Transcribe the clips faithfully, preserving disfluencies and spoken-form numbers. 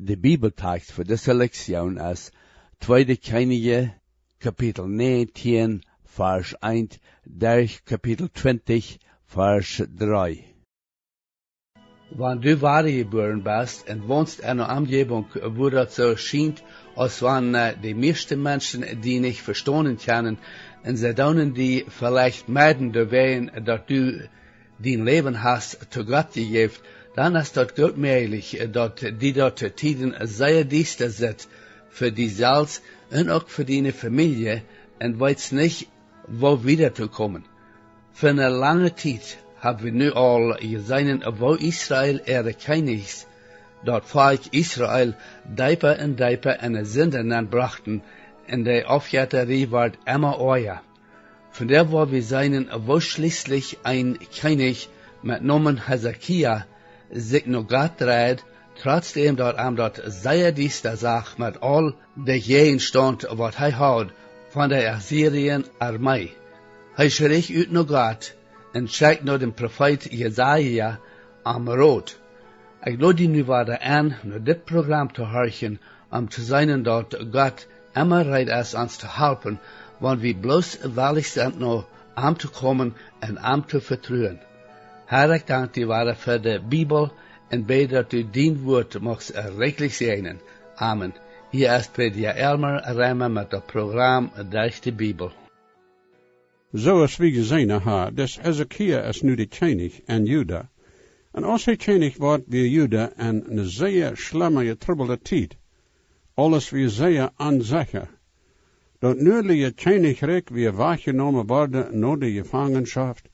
De Bibeltext fa dise Lektion es Tweede Kjennichs, Kapitel näajentieen, Varsch eent, derch Kapitel twintich, Varsch dree. Wan du wadajebuaren best un wonst en eene Omjäwunk, wua daut soo schient, aus wan, äh, de mieeschte Menschen die nich vestonen kjennen, un see doonen die veleicht meiden, doawäajen daut du dien Läwen hast to Gott jejäft, dan es daut goot mäajlich, daut die daut to Tieden sea diesta sitt, fa die selfst un uk fa diene Famielje, un weetst nich, woo wieda to komen. Fa eene lange Tiet hab wie nu aul jeseenen, woo Israel äare Kjennichs daut Volkj Israel deepa un deepa en de Sind nenbrochten, un de Aufjettarie wort emma oaja. Vondoag woa wie seenen, woo schlieslich een Kjennich met Nomen Hiskia sikj no Gott dreid, trotsdäm daut am daut sea diesta sach met aul de Jäajenstaunt, waut hee haud von de assirische Armee. Hee schrieech ut no Gott un schekjt no dän Profeet Jesaja om Rot. Ekj lod die nu wada en, no dit Program to horchen, om to seenen, daut Gott emma reed es, ons to halpen, wan wie bloos wellich sent, no am to komen un am to vetruen. Herr, ekj dank die wada fa de Bibel un bäd, daut du dien Wuat muchst rikjlich säajnen. Amen. Hia es Prädja Elmer Reimer met daut Program Derch de Bibel. Soo aus wie jeseenen ha, dis Hiskia es nu de Kjennich en Juda. Un aus hee Kjennich wort, wia Juda en eene sea schlemme, jetrubbelde Tiet. Aules wia sea onsecha. Daut noadliche Kjennichrikj wia wajchjenomen worden no de Jefangenschoft.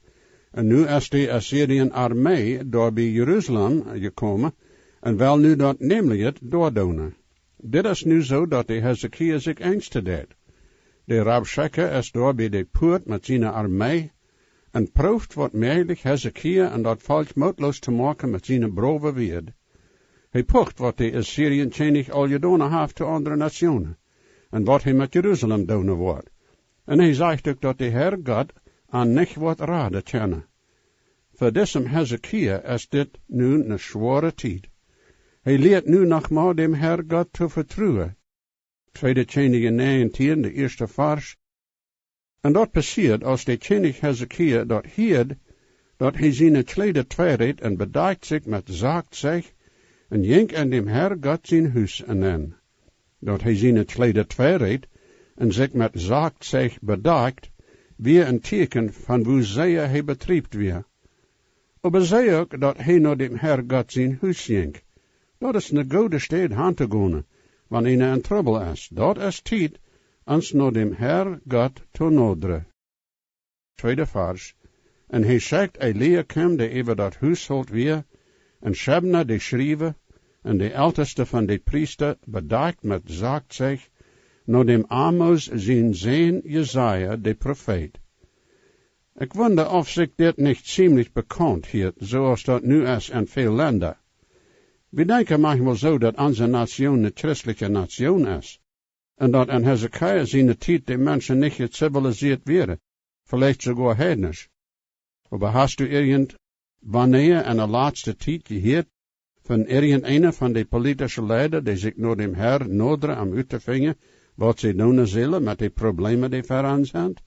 Un nu es de assirische Armee doa bie Jerusalem jekomen un well nu daut nämlichet doa doonen. Dit es nu soo, daut de Hiskia sikj enjsten deit. De Rabschake es doa bie de Puat met siene Armee un prooft waut mäajlich Hiskia un daut Volkj mootloos to moaken met siene browe Wieed. Hee pucht, waut de assirische Kjennich aul jedonen haft to aundre Nationen un waut hee met Jerusalem doonen woat. Un hee sajcht uk, daut de Herr Gott am nich woat raden kjennen. Fa disem Hiskia es dit nu eene schwoare Tiet. Hee lieet nu noch mau däm Herr Gott to vetruen. Tweede Kjennichs näajentieen, de ieeschte Varsch. Un daut passieed, aus de Kjennich Hiskia daut hieed, daut hee siene Kjleeda tweirät un bedakjt sikj met Saktseich un jinkj en däm Herr Gott sien Hus enenn. Daut hee siene Kjleeda tweirät un sikj met Saktseich bedakjt, wia een Tieekjen von woo sea hee betriebt wia. Oba see uk, daut hee no däm Herr Gott sien Hus jinkj. Daut es eene goode Städ han to gonen, wan eena en Trubbel es. Daut es Tiet, ons no däm Herr Gott to nodren. Tweede Varsch. Un hee schekjt Eliakim, dee äwa daut Husholt wia, un Schebna, de Schriewa, un de Elteste von de Priesta, bedakjt met Saktseich, no däm Amoz sien Sän Jesaja, de Profeet. Ekj wunda, auf sikj dit nich ziemlich bekaunt hieet, soo aus daut nu es en väl Lenda. Wie denkjen maunchmol soo, daut onse Natsjoon eene christliche Natsjoon es, un daut en Hiskia siene Tiet de Menschen nich jezivilisieet wieren, veleicht soogoa heidnisch. Oba hast du irjent wanea en de latste Tiet jehieet von irjenteena von de politische Leida, dee sikj no däm Herr nodren, om uttofinjen, waut see doonen sellen met de Probleme, dee ver an sent?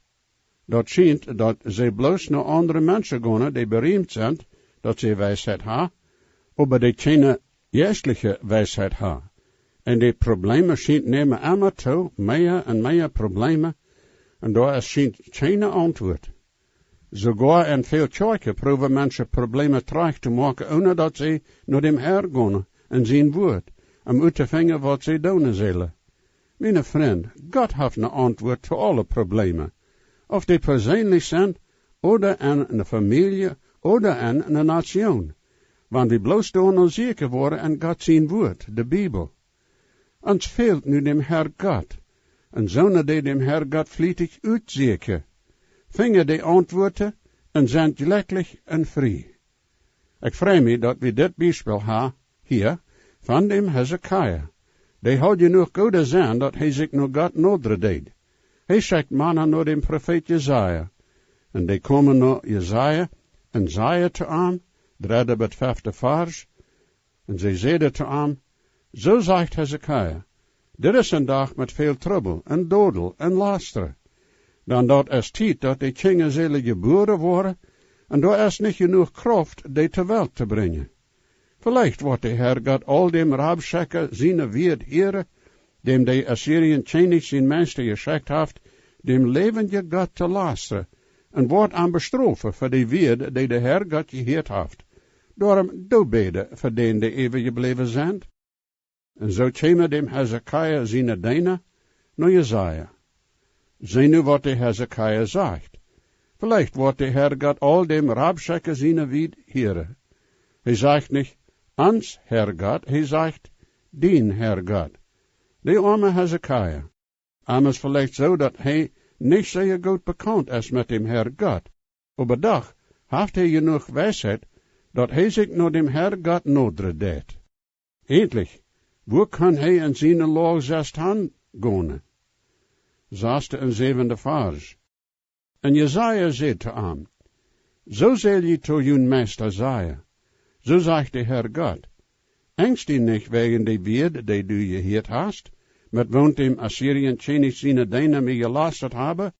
Daut schient, daut see bloos no aundre Menschen gonen, dee beriemt sent, daut see Weisheit ha, oba dee kjeene jeistliche Weisheit ha. Un de Probleme schient nämen emma too, mea un mea Probleme, un doa es schient kjeene Auntwuat. Soogoa en väl Kjoakjen proowen Menschen Probleme trajcht to moaken, onen daut see no däm Herr gonen un sien Wuat, om uttofinjen, waut see doonen sellen. Miene Frind, Gott haft eene Auntwuat to aule Probleme, auf dee perseenlich sent, ooda en eene Famielje, ooda en eene Natsjoon, wan wie bloos doano sieekjen woaren en Gott sien Wuat, de Bibel. Ons fält nu däm Herr Gott, un soone, dee däm Herr Gott flietich utsieekjen, finjen de Auntwuaten un sent jlekjlich un frie. Ekj frei mie, daut wie dit Biespel ha, hia, von däm Hiskia. Dee haud jenuach gooden Senn, daut hee sikj no Gott nodren deed. Hee schekjt Mana no däm Profeet Jesaja. Un dee kaumen no Jesaja un säden to am, dredda bat fefta Varsch, un see säden to am: Soo sajcht Hesekia: Dit es een Dach met väl Trubbel un Dodel un Lastren. Dan daut es Tiet, daut de Kjinja sellen jebuaren woaren, un doa es nich jenuach Krauft, dee to Welt to brinjen. Veleicht woat de Herr Gott aul däm Rabschake siene Wieed hieren, däm de Assirien Kjennich sien Meista jeschekjt haft, däm läwenjen Gott to lastren, un woat am bestrofen fa de Wieed, dee de Herr Gott jehieet haft. Doarom doo bäden fa dän, dee äwajebläwen sent. Un soo kjeemen däm Hesekia siene Deena no Jesaja. See nu, waut de Hesekia sajcht. Veleicht woat de Herr Gott aul däm Rabschake siene Wieed hieren. Hee sajcht nich: Ons Herr Gott, hee sajcht: Dien Herr Gott. De oame Hesekia. Am es veleicht soo, daut hee nich sea goot bekaunt es met däm Herr Gott, oba doch haft hee jenuach Weisheit, daut hee sikj no däm Herr Gott nodren deit. Eentlich, wua kaun hee en siene Loag sest han gonen? Sasta un säwenda Varsch. Un Jesaja säd to am: Soo sell jie to jun Meista sajen: Soo sajcht de Herr Gott: Enjst die nich wäajen de Wieed, dee du jehieet hast, met woont däm Assirien Kjennich siene Deena mie jelastat haben.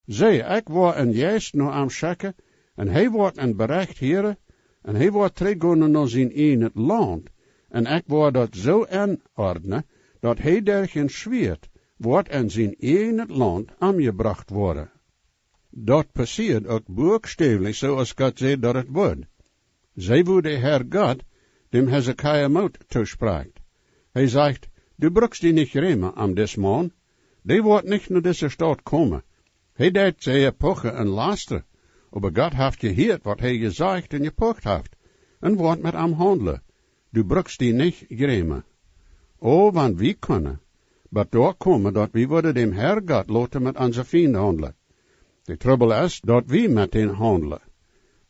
See, ekj woa een Jeist no am schekjen, un hee woat een Berecht hieren, un hee woat trigjgonen no sien ieejnet Launt, un ekj woa daut soo enordnen, daut hee derch een Schwieet woat en sien ieejnet Launt omjebrocht woaren. Daut passieed uk buakstäflich soo, aus Gott säd, daut et wudd. See, woo de Herr Gott däm Hesekia Moot toosprakjt. Hee sajcht: Du brukst die nich jrämen om dis Maun. Dee woat nich no dise Staut komen. Hee deit sea puchen un lastren, oba Gott haft jehieet, waut hee jesajcht un jepucht haft, un woat met am haundlen. Du brukst die nich jrämen. O, wan wie kunnen bat doa komen, daut wie wudden däm Herr Gott loten met onse Fiend haundlen. De Trubbel es, daut wie met dän haundlen.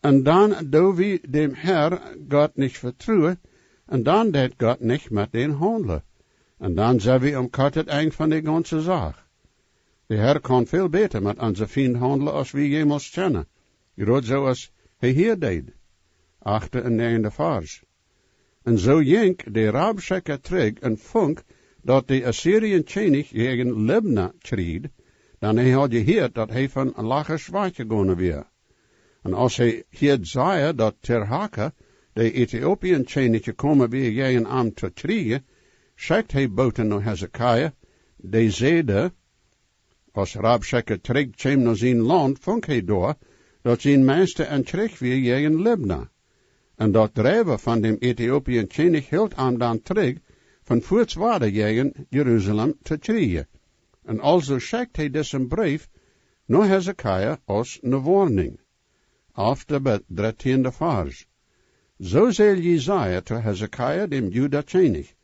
Un dan doo wie däm Herr Gott nich vetruen, un dan deit Gott nich met dän haundlen. Un dan sent wie aum korten Enj von de gaunze Sach. De Herr kaun väl bäta met onse Fiend haundlen, aus wie jemols kjennen. Jrod soo aus hee hia deed. Achte un näajende Varsch. Un soo jinkj de Rabschake trigj un funk, daut de Assirien Kjennich jäajen Libna kjrieejcht, dan hee haud jehieet, daut hee von Lachisch wajchjegonen wia. Un aus hee hieed sajen, daut Tirhaka, de Ätiopien Kjennich, jekomen wia jäajen am to kjrieejen, schekjt hee Booten no Hesekia, dee säden, aus Rabschake trigj kjeem no sien Launt, funk hee doa, daut sien Meista en Kjrich wia jäajen Libna. Un daut Dreiwen von däm Ätiopien Kjennich hilt am dan trigj von fuaz wada jäajen Jerusalem to kjrieejen. Un aulsoo schekjt hee disen Breef no Hesekia aus ne Woarnunk. Alfte bat dartieende Varsch. Soo sell Jesaja to Hesekia, däm Juda Kjennich: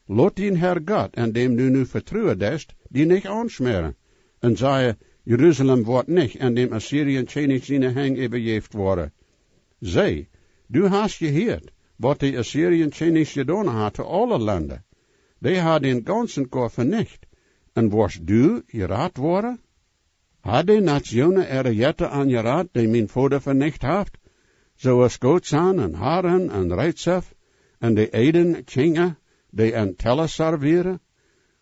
Lot dien Herr Gott, en däm du nu vetruen deist, die nich aunschmäaren, un sajen: Jerusalem woat nich en däm Assirien Kjennich siene Henj äwajäft woaren. See, du hast jehieet, waut de Assirien Kjennichs jedonen haft to aule Lenda. Dee haft dän gaunzen Koa venicht, un woascht du jerat woaren? Haft de Natsjoonen äare Jetta aunjerat, dee mien Voda venicht haft, soo aus Gozan un Haran un Rezef, un de Eden Kjinja, dee en Telasar wieren?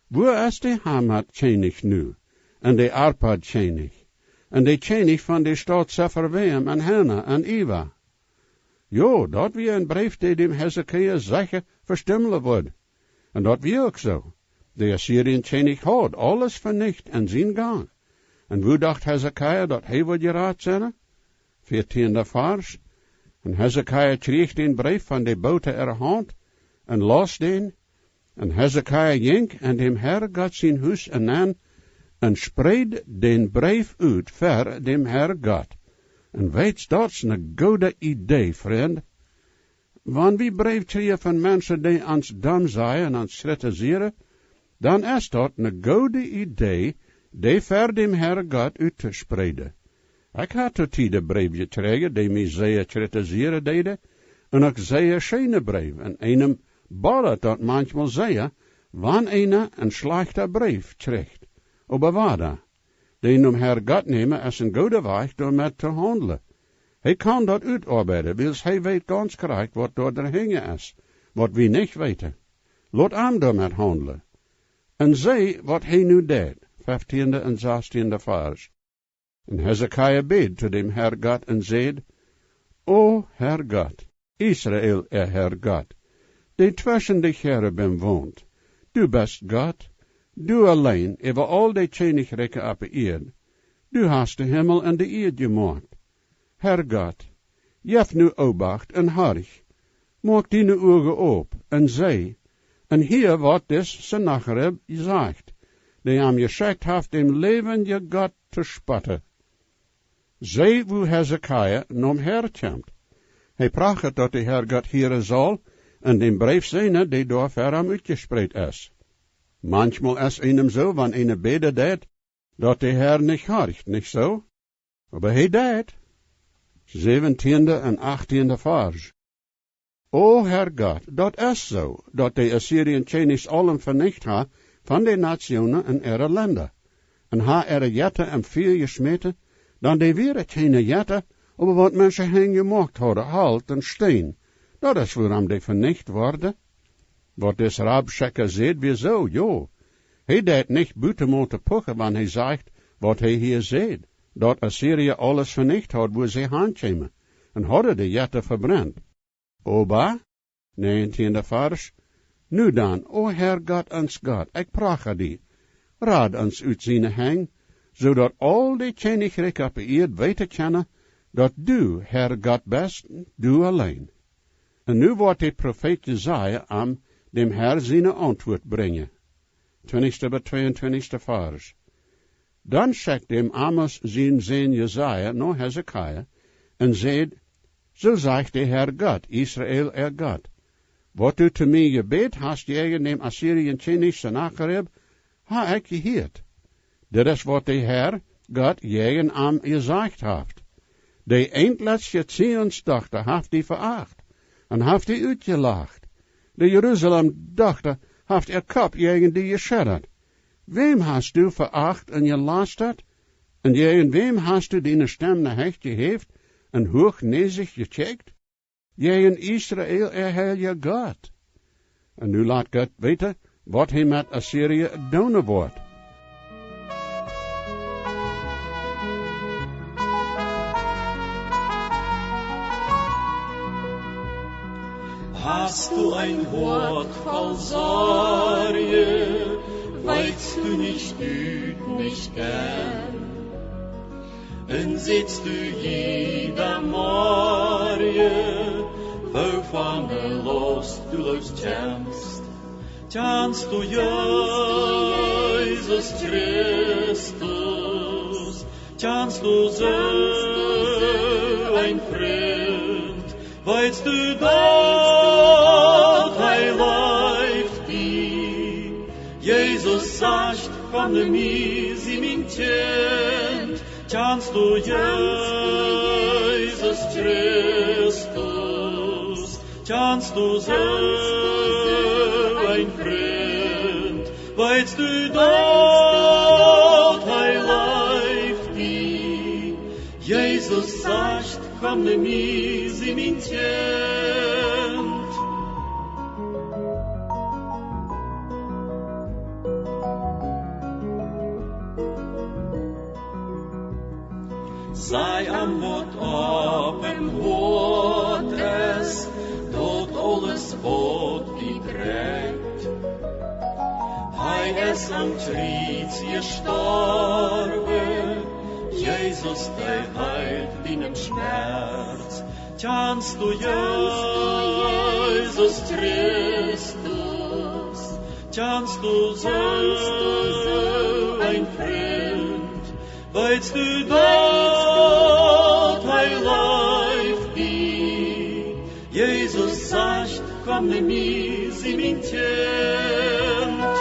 Wua es de Hamat Kjennich nu, un de Arpad Kjennich, un de Kjennich von de Staut Sefarwaim un Hena un Iwa? Jo, daut wia een Breef, dee däm Hesekia secha vestimmlen wudd. Un daut wia uk soo. De Assirien Kjennich haud aules venicht en sien Gank. Un woo docht Hesekia, daut hee wudd jerat sennen? Vieetieende Varsch. Un Hesekia kjrieech dän Breef von de Booten äare Haunt un laus dän. Un Hesekia jinkj en däm Herr Gott sien Hus enenn un spreed dän Breef ut ver däm Herr Gott. Un weetst, daut es ne goode Idee, Frind. Wan wie Breew kjrieen von Menschen, dee ons domm sajen un ons kjritisieren, dan es daut ne goode Idee, dee ver däm Herr Gott uttospreeden. Ekj hab to Tieden Breew jekjräajen, dee mie sea kjritisieren deeden, un uk sea scheene Breew. Un eenem bodat daut maunchmol sea, wan eena een schlajchten Breew kjricht. Oba wada, dän nom Herr Gott nämen es een gooda Wajch, doamet to haundlen. Hee kaun daut utoabeiden, wiels hee weet gaunz krakjt, waut doa hinja es, waut wie nich weeten. Lot am doamet haundlen. Un see waut hee nu deed, fefteende un sastieende Varsch. Un Hiskia bäd to däm Herr Gott un säd: O Herr Gott, Israel äa Herr Gott, dee tweschen de Cherubim wont, du best Gott, du auleen äwa aul de Kjennichrikjen oppe Ieed. Du hast de Himmel un de Ieed jemoakt. Herr Gott, jeff nu Oobacht un horch, moak diene Uagen op un see, un hia waut dis Sennacherib sajcht, dee am jeschekjt haft, däm läwenjen Gott to spotten. See, woo Hiskia nom Herr kjemt. Hee prachat, daut de Herr Gott hieren saul, un dän Breef seenen, dee doa ver am utjespreet es. Manchmol es eenem soo, wan eena bäden deit, daut de Herr nich horcht, nich soo? Oba hee deit. Säwentieende un achtieende Varsch. O Herr Gott, daut es soo, daut de assierische Kjennichs aulem venicht ha von de Natsjoonen un äare Lenda, un ha äare Jetta em Fia jeschmäten, dan dee wieren kjeene Jetta, oba waut Menschenhenj jemoakt hauden, Holt un Steen. Daut es wuarom dee venicht worden. Waut dis Rabschake säd, wia soo, jo. Hee deit nich buta mau to puchen, wan hee sajcht, waut hee hia säd, daut Assirien aules venicht haud, wua see hankjeemen, un hauden de Jetta vebrent. Oba, näajentieende Varsch: Nu dan, o Herr Gott, ons Gott, ekj pracha die, rad ons ut siene Henj, soo daut aul de Kjennichrikjen oppe Ieed weeten kjennen, daut du Herr Gott best, du auleen. Un nu woat de Profeet Jesaja am däm Herr siene Auntwuat brinjen. Twintichste bat tweeuntwintichste Varsch. Dan schekjt däm Amoz sien Sän Jesaja no Hiskia un säd: Soo sajcht de Herr Gott, Israel äa Gott: Waut du to mie jebät hast jäajen däm assirischen Kjennich Sennacherib, ha ekj jehieet. Dit es waut de Herr Gott jäajen am jesajcht haft: De eentletsje Zionsdochta haft die veacht un haft die utjelacht. De Jerusalem Dochta haft äa Kopp jäajen die jeschedat. Wäm hast du veacht un jelastat? Un jäajen wäm hast du diene Stemm nich jehäft un huach no sikj jekjikjt? Jäajen Israel äa Heilja Gott. Un nu lat Gott weeten, waut hee met Assirien doonen woat. Hast du ein Hoat voll Sorje, weetst du nich ut, nich enn? Un sittst du jieda Morje, woo von de Laust du loskjemst? Kjanst du Jesus Christus? Kjanst du soo een Frint? Weetst du daut hee leeft die? Jesus sajcht: Komm no mie, sie mien Kjint. Kjanst du Jesus Christus? Kjanst du soo een Frint? Weetst du daut hee leeft die? Jesus sajcht: Komm no mie, sie mien Kjint. Saj am, waut opp em Hoat es, daut aules, waut die dreit. Hee es aum Kjriez jestorwen, Jesus, dee heelt dienen Schmerz. Kjanst du Jesus Christus? Kjanst du soo een Frint? Weetst du daut hee leeft die? Jesus sajcht: Komm no mie, sie mien Kjint.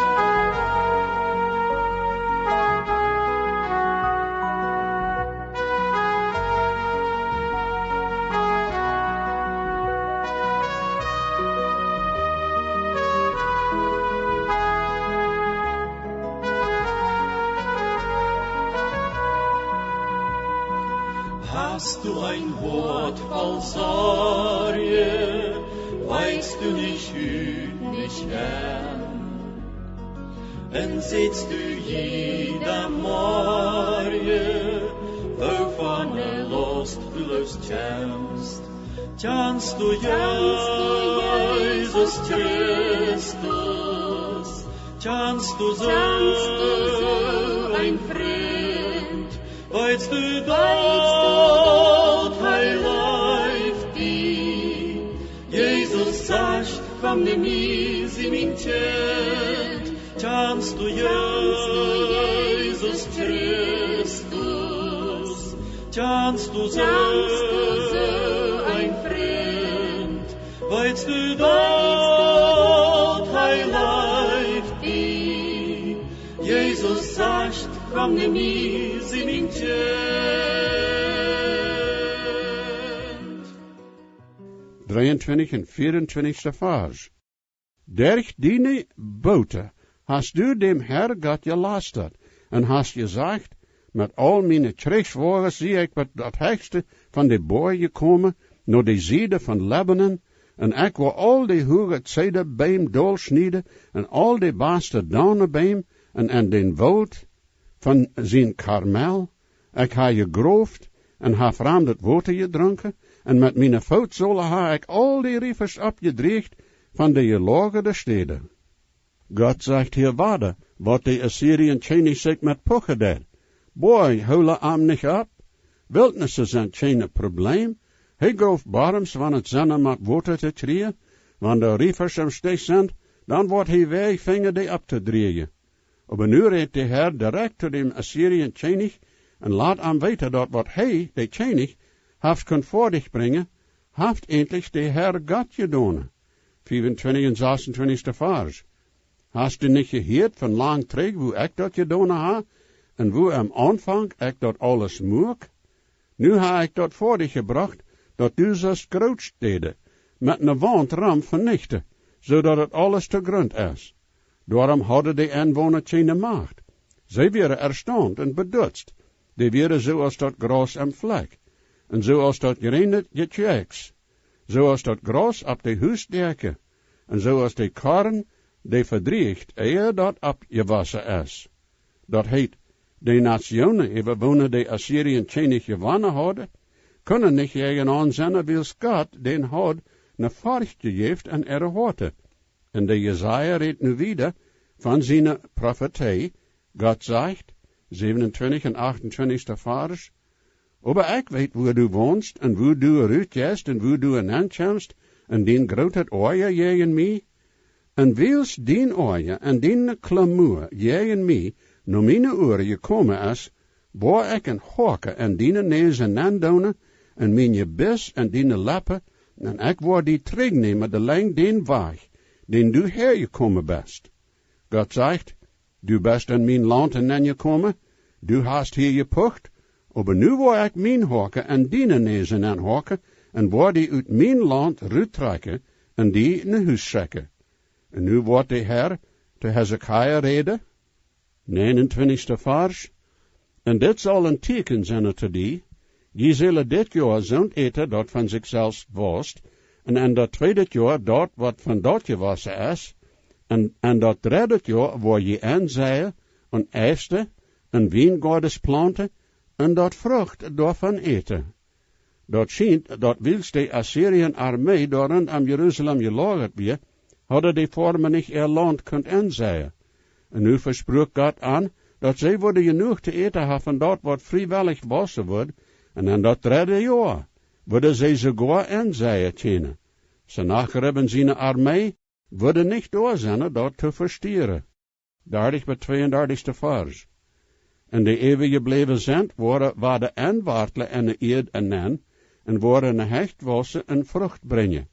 Hast du ein Hoat voll Sorje, weetst du nich ut, nich aun. Un sitst du jieda Morjen, woo von de Laust du loskjemst, kjanst du Jesus Christus, kjanst du soo een Frint, weetst du daut hee leeft die. Jesus sajcht: Komm no mie, sie mien Kjint. Kjanst du Jesus Christus, kjanst du soo een Frint, weetst du daut hee leeft die. Jesus sajcht: Komm no mie, sie mien Kjint. Dreeuntwintich un veeruntwintichste Varsch. Derch diene Booten hast du däm Herr Gott jelastat un hast jesajcht: Met aul miene Kjrichswoages sie ekj bat daut hechste von de Boaj jekomen, no de Sied von Libanon, un ekj woa aul de huage Zeedwebeem dolschnieden un aul de baste Daunenbeem, un en dän Woolt von sien Karmel. Ekj ha jegroft un ha framdet Wota jedrunken, un met miene Footsolen ha ekj aul de Riefasch oppjedrieecht von de jelagade Städen. Gott sajcht hia wada, waut de Assirien Kjennich sikj met puchen deed: Boaj hoolen am nich opp, Wiltnissen sent kjeen Probleem. Hee groft Borms, wan et sennen mott Wota to kjrieen. Wan de Riefasch em Stich sent, dan woat hee Wäaj finjen, dee opptodrieejen. Oba nu rät de Herr direkt to däm Assirien Kjennich un lat am weeten, daut waut hee, de Kjennich, haft kunt foadich brinjen, haft eejentlich de Herr Gott jedonen. Veeruntwintich un sasuntwintichste Varsch. Hast du nich jehieet von lang trigj, woo ekj daut jedonen ha, un woo aum Aunfank ekj daut aules muak? Nu ha ekj daut foadich jebrocht, daut du sust Grootstäden met ne Waunt rom venichten, soo daut daut aules to Grunt es. Doarom hauden de Enwona kjeene Macht. See wieren erstaunt un bedutzt. Dee wieren soo aus daut Graus aum Flakj, un soo aus daut jreene Jekjwäakjs, soo aus daut Graus opp de Husdäakjen, un soo aus de Korn, dee vedrieecht, ea daut oppjewossen es. Daut heet, de Natsjoonen, äwa woone de Assirien Kjennich jewonnen hauden, kunnen nich jäajenaun sennen, wiels Gott dän haud ne Forcht jejäft en äare Hoaten. Un de Jesaja rät nu wieda von siene Profetie. Gott sajcht, säwenuntwintich un achtuntwintichste Varsch: Oba ekj weet, wua du wonst un wua du rutjeist un wua du nenkjemst, un dien grootet Oaja jäajen mie. Un wiels dien Oaja un diene Klamua jäajen mie no miene Uaren jekomen es, woa ekj een Hoaken en diene Näs nendoonen un mien Jebiss en diene Leppen, un ekj woa die trigjnämen de lenjd dän Wajch, dän du häajekomen best. Gott sajcht: Du best en mien Launt nenjekomen, du hast hia jepucht, oba nu woa ekj mien Hoaken en diene Näs nenhoaken un woa die ut mien Launt ruttrakjen un die no Hus schekjen. Un nu woat de Herr to Hiskia räden. Näajenuntwintichste Varsch. Un dit saul een Tieekjen sennen to die: Jie sellen dit Joa soont äten, daut von sikj selfst waust, un en daut tweede Joa daut, waut von daut jewossen es, un en daut dredde Joa woa jie enseien un ieeschten un Wiengoades plaunten un daut Frucht doavon äten. Daut schient, daut wiels de Assirien Armee doa runt om Jerusalem jeloagat wia, hauden de Foarma nich äa Launt kunt enseien. Un nu vespruak Gott an, daut see wudden jenuach to äten haben von daut, waut friewellich waussen wudd, un en daut dredde Joa wudden see soogoa enseien kjennen. Sanherib un siene Armee wudden nich doa sennen, daut to vestieren. Dartich bat tweeundartichste Varsch. Un de äwajebläwen sent, woaren wada enwartlen en de Ieed nenn, un woaren ne Hecht waussen un Frucht brinjen.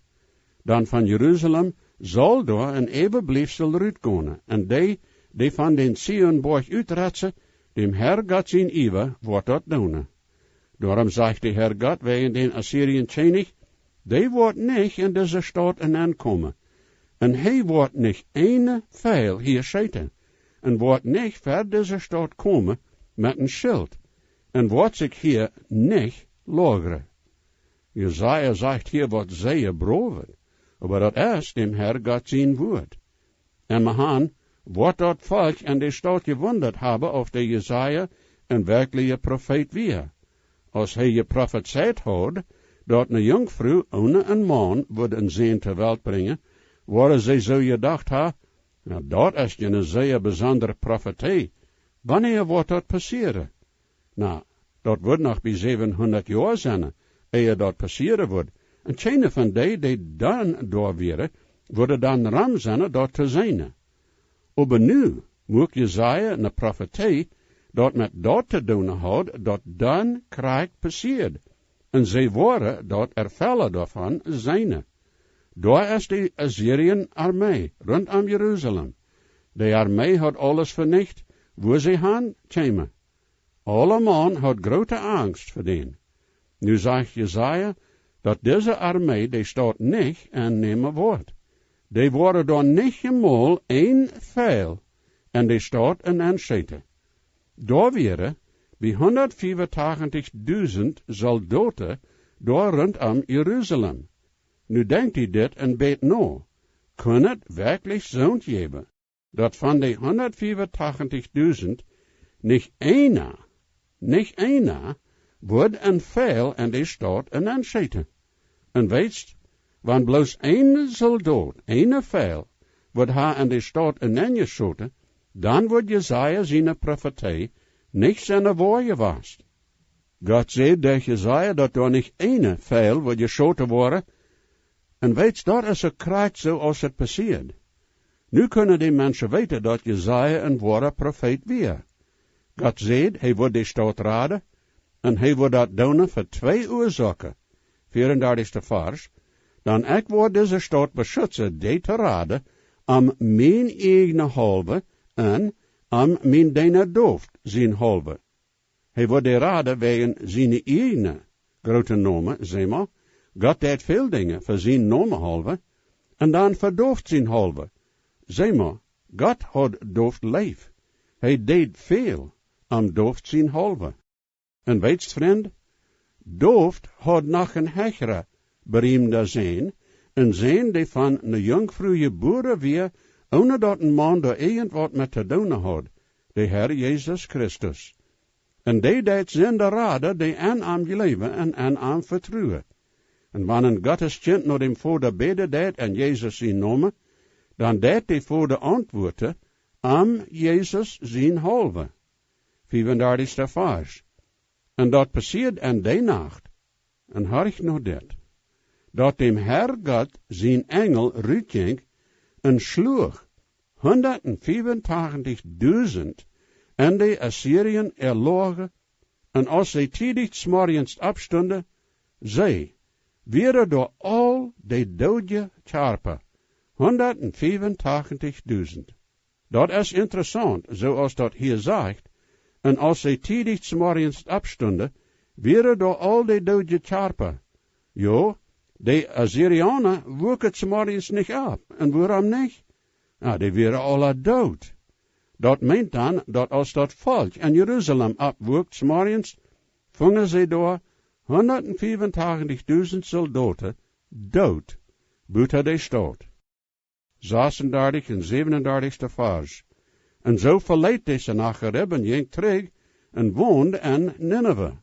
Dan von Jerusalem saul doa een Äwabliefsel rutgonen, un dee, dee von dän Zionboajch utretzen, däm Herr Gott sien Iewa woat daut doonen. Doarom sajcht de Herr Gott wäajen dän Assirien Kjennich: Dee woat nich en dise Staut nenkomen, un hee woat nich eenen Fiel hia scheeten, un woat nich ver dise Staut komen met een Schilt, un woat sikj hia nich loagren. Jesaja sajcht hia waut sea browet. Oba daut es däm Herr Gott sien Wuat. Un mau han, woat daut Volkj en de Staut jewundat haben, auf de Jesaja een werkjlicha Profeet wia. Aus hee jeprofezeit haud, daut ne Junkfru onen een Maun wudd een Sän to Welt brinjen, woaren see soo jedocht haben: Na, daut es je een sea besondre Profezie. Wanea woat daut passieren? Na, daut wudd noch bie säwenhundat Joa sennen, ea daut passieren wudd. Un kjeena von dee, dee dan doa wieren, wudd dan rom sennen, daut to seenen. Oba nu muak Jesaja ne Profezie, daut met daut to doonen haud, daut dan krakjt passieed. Un see woaren daut Erfellen doavon seenen. Doa es de Assirien Armee runtom Jerusalem. De Armee haud aules venicht, wua see han kjeemen. Aulemaun haud groote Angst fa dän. Nu sajcht Jesaja, daut dise Armee de Staut nich ennämen woat. Dee woaren doa nich emol een Fiel en de Staut nenscheten. Doa wieren bie hundatfiewentachentich dusent Soldoten doa runtom Jerusalem. Nu denkjt die dit een bät no. Kunn et werkjlich soont jäwen, daut von de hundatfiewentachentich dusent nich eena, nich eena wudd een Fiel en de Staut nenscheten? Un weetst, wan bloos een Soldot een Fiel wudd haben en de Staut nenjeschoten, dan wudd Jesaja siene Profezie nich sennen woa jewast. Gott säd derch Jesaja, daut doa nich een Fiel wudd jeschoten woaren. Un weetst, daut es uk krakjt soo aus et passieed. Nu kunnen de Menschen weeten, daut Jesaja een woara Profeet wia. Gott säd, hee wudd de Staut raden, un hee wudd daut doonen fa twee Uasoaken. Vieaundartichste Varsch: Dan ekj woa dise Staut beschutzen, dee to raden, om mien ieejnen haulwen un om mien Deena David sien haulwen. Hee wudd dee raden wäajen sienen ieejnen grooten Nomen, see mau, Gott deed väl Dinja fa sienen Nomen haulwen, un dan fa David sien haulwen. See mau, Gott haud David leef. Hee deed väl om David sien haulwen. Un weetst, Frind, David haud noch een hechra, beriemda Sän, een Sän, dee von ne Junkfru jebuaren wia, onen daut een Maun doa irjent waut met to doonen haud, de Herr Jesus Christus. Un dee deed Sinden raden, dee aun am jleewen un aun am vetruen. Un wan een Gotteskjint no däm Voda bäden deed en Jesus sienen Nomen, dan deed de Voda auntwuaden: Om Jesus sien haulwen. Vieaundartichste Varsch. Un daut passieed en dee Nacht, un horch no dit, daut däm Herr Gott sien Enjel rutjinkj un schluach hundatfiewentachentich dusent en de Assirien äa Loaga, un aus see tiedich zemorjens oppstunden, see, wieren doa aul de doodje Kjarpa, hundatfiewentachentich dusent. Daut es interessaunt, soo aus daut hia sajcht: Un aus see tiedich zemorjens oppstunden, wieren doa aul de doodje Kjarpa. Jo, de Assiriauna wuaken zemorjens nich opp. Un wuarom nich? Na, dee wieren aula doot. Daut meent dan, daut aus daut Volkj en Jerusalem oppwuak zemorjens, fungen see doa hundatfiewentachentich dusent Soldoten doot, buta de Staut. Sasundartich un säwenundartichste Varsch. Un soo veleet dee Sennacherib un jinkj trigj un wond en Nineve.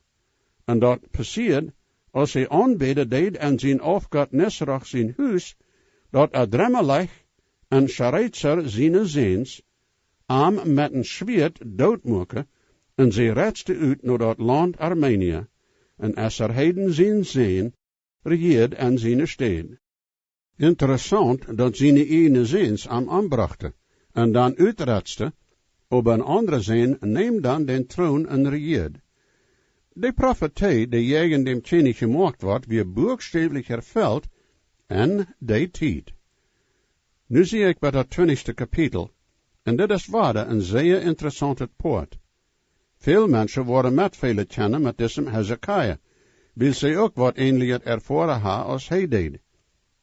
Un daut passieed, aus hee aunbäden deed en sien Aufgott Nisroch sien Hus, daut Adrammelech un Scharizer siene Säns am met een Schwieet dootmuaken, un see reizten ut no daut Launt Armenien, un Esarhaddon sien Sän rejieed en siene Städ. Interessaunt, daut siene ieejne Säns am ombrochten un dan utreizten, oba een aundra Sän neem dan dän Troon un rejieed. De Profezie, dee jäajen däm Kjennich jemoakt wort, wia buakstäflich erfelt en dee Tiet. Nu sie ekj bie daut twintichste Kapitel, un dit es wada een sea interessauntet Poat. Väl Menschen woaren metfeelen kjennen met disem Hiskia, wiels see uk waut äneljet erfoaren haben aus hee deed.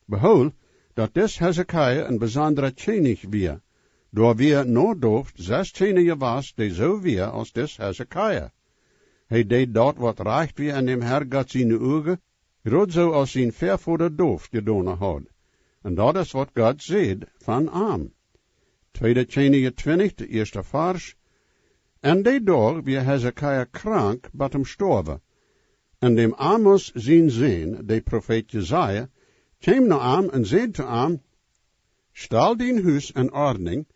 Behool, daut dis Hiskia een besondra Kjennich wia. Doa wia no David sest kjeena jewast, dee soo wia aus dis Hiskia. Hee deed daut, waut rajcht wia en däm Herr Gott siene Uagen, krakjt soo aus sien Väavoda David jedonen haud. Un daut es waut Gott sajcht von am. Tweede Kjennichs twintich, de ieeschte Varsch. En dee Doag wia Hiskia krank bat em stoawen. Un däm Amoz sien Sän, de Profeet Jesaja, kjeem no am un säd to am: Stal dien Hus en Ordnunk,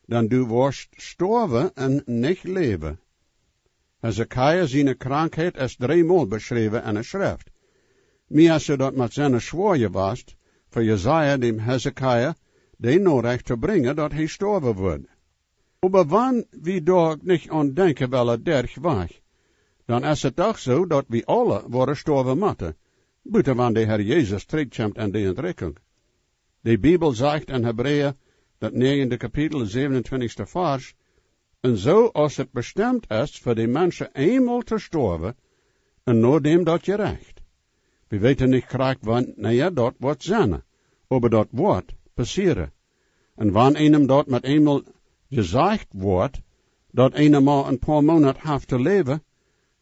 dan du woascht stoawen un nich läwen. Hiskia siene Krankheit es dreemol beschräwen en de Schreft. Mie es daut met siene Schwoa jewast, fa Jesaja däm Hiskia dee Norecht to brinjen, daut hee stoawen wudd. Oba wan wie doa nich aun denkjen wellen derch wajch, dan es et doch soo, daut wie aule woaren stoawen motten, buta wan de Herr Jesus trigjkjemt en de Entrikjunk. De Bibel sajcht en Hebräa, daut näajende Kapitel, säwenuntwintichste Varsch: Un soo aus et bestemt es fa de Menschen eemol to stoawen, un nodäm daut Jerecht. Wie weeten nich krakjt, wanea daut woat sennen, oba daut woat passieren. Un wan eenem daut met eemol jesajcht woat, daut eena mau een poa Moonat haft to läwen,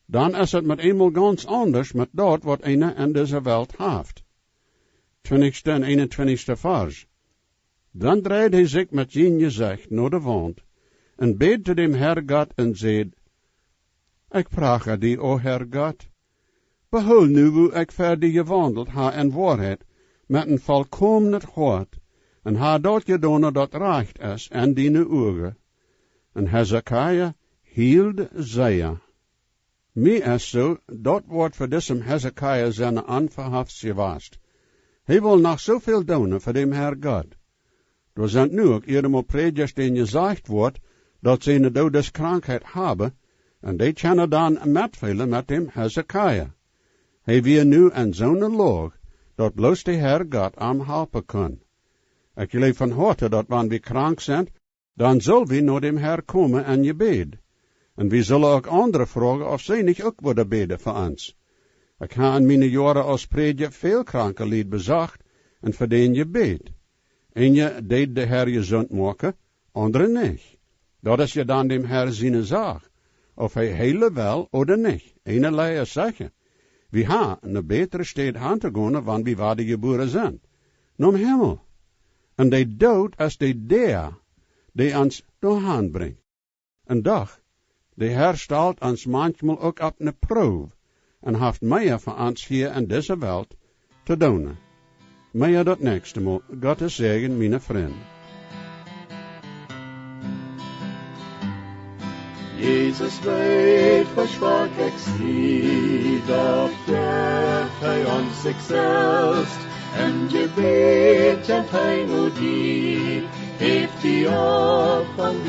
dan es et met eemol gaunz aundasch met daut, waut eena en dise Welt haft. Twintichste un eenuntwintichste Varsch. Dan dreid hee sikj met sien Jesecht no de Waunt un bäd to däm Herr Gott un säd: Ekj pracha die, o Herr Gott, behool nu, woo ekj fa die jewaundelt ha en Woarheit, met een volkomnet Hoat, un ha daut jedonen, daut rajcht es en diene Uagen. Un Hiskia hield sea. Mie es soo, daut woat fa disem Hiskia sennen onverhofts jewast. Hee wull noch soo väl doonen fa däm Herr Gott. Doa sent nu uk eenje Prädjasch, dän jesajcht woat, daut see eene Doodeskrankheit haben, un dee kjennen dan metfeelen met däm Hiskia. Hee wia nu en soone Loag, daut bloos de Herr Gott am halpen kunn. Ekj jleew von Hoaten, daut wan wie krank sent, dan sull wie no däm Herr komen en Jebäd. Un wie sullen uk aundre froagen, auf see nich uk wudden bäden fa ons. Ekj ha en miene Joaren aus Prädja väl kranke Lied besocht un fa dee jebät. Eenje deed de Herr jesunt moaken, aundre nich. Daut es je dan däm Herr siene Sach, auf hee heelen well ooda nich. Eenelei es secha: Wie ha ne bätre Städ han to gonen, wan wie wada jebuaren sent: nom Himmel. Un de Doot es de Däa, dee ons doahan brinjt. Un doch, de Herr stalt ons manchmol uk opp ne Proow un haft mea fa ons hia en dise Welt to doonen. Mea daut näakjste Mol. Gottes Säajen, miene Frind. Jesus weet, woo schwak ekj sie, doch jeft hee ons sikj selfst. En Jebäd kjemt hee no die, heft die opp un